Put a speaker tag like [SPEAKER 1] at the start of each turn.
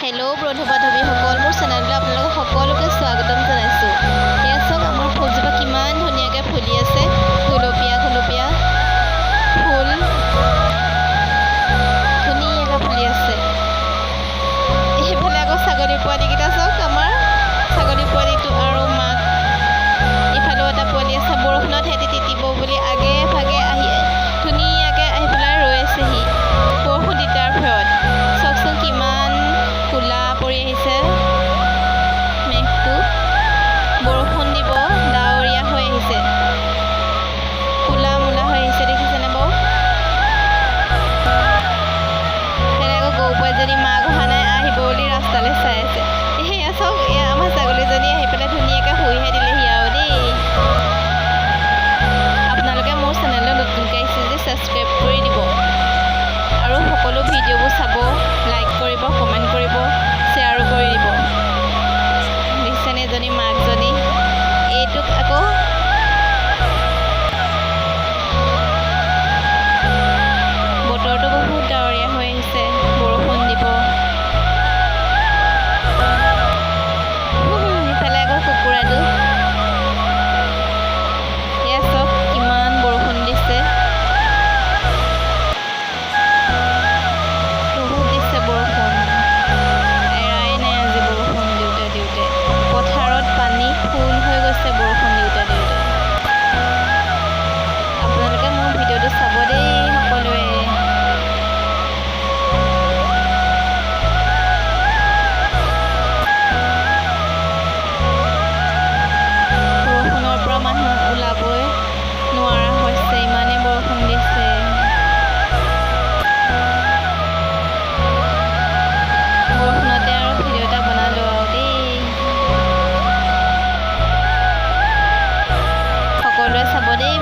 [SPEAKER 1] Hello' বন্ধু বান্ধৱীসকল, মোৰ চেনেললৈ আপোনালোক সকলোকে স্বাগতম জনাইছোঁ। এয়া চাওক, আমাৰ ফুলজোপা কিমান ধুনীয়াকৈ ফুলি আছে। গুলপীয়া গুলপীয়া ফুল ধুনীয়াকৈ ফুলি আছে। সেইফালে আকৌ ছাগলী পোৱালিকেইটা চাওক। আমাৰ ছাগলী পোৱালিটো আৰু মাক, ইফালেও এটা পোৱালি আছে। বৰষুণত সিহঁতি তিতিব বুলি আগে ভাগে আহি ধুনীয়াকৈ আহি পেলাই ৰৈ আছেহি বৰষুণ তিতাৰ ভয়ত। চাওকচোন, কিমান ক'লা পৰি আহিছে মেঘটো। বৰষুণ দিব, ডাৱৰীয়া হৈ আহিছে, ক'লা মূলা হৈ আহিছে, দেখিছেনে বাৰু? সেইফালে আকৌ গৰু পোৱালীজনী মাক অহা নাই, আহিব বুলি ৰাস্তালৈ চাই আছে। সেয়া চাওক, এয়া আমাৰ ছাগলীজনী আহি পেলাই ধুনীয়াকৈ শুইহে দিলেহি আৰু দেই। আপোনালোকে মোৰ চেনেললৈ নতুনকৈ আহিছে যদি ছাবস্ক্ৰাইব কৰি দিব আৰু সকলো ভিডিঅ'বোৰ চাব, লাইক কৰিব, কমেণ্ট কৰিব, শ্বেয়াৰো কৰি দিব। দেখিছেনে এজনী মাকজনী, এইটোক আকৌ বতৰটো বহুত ডাৱৰীয়া হৈ আহিছে, বৰষুণ দিব। ইফালে আকৌ কুকুৰাটো। এয়া চাওক, কিমান বৰষুণ দিছে, বহুত দিছে বৰষুণ, এৰাই নাই আজি বৰষুণ দিওঁতে দিওঁতে। পথাৰত পানী ফুল হৈ গৈছে বৰষুণ দিওঁতে দিওঁতে। আপোনালোকে মোৰ ভিডিঅ'টো চাব দেই সকলোৱে। বৰষুণৰ পৰা মানুহ ওলাবই নোৱাৰা হৈছে, ইমানেই বৰষুণ দিছে। বৰষুণতে আৰু ভিডিঅ' এটা বনালোঁ আৰু দেই। সকলোৱে চাব দেই।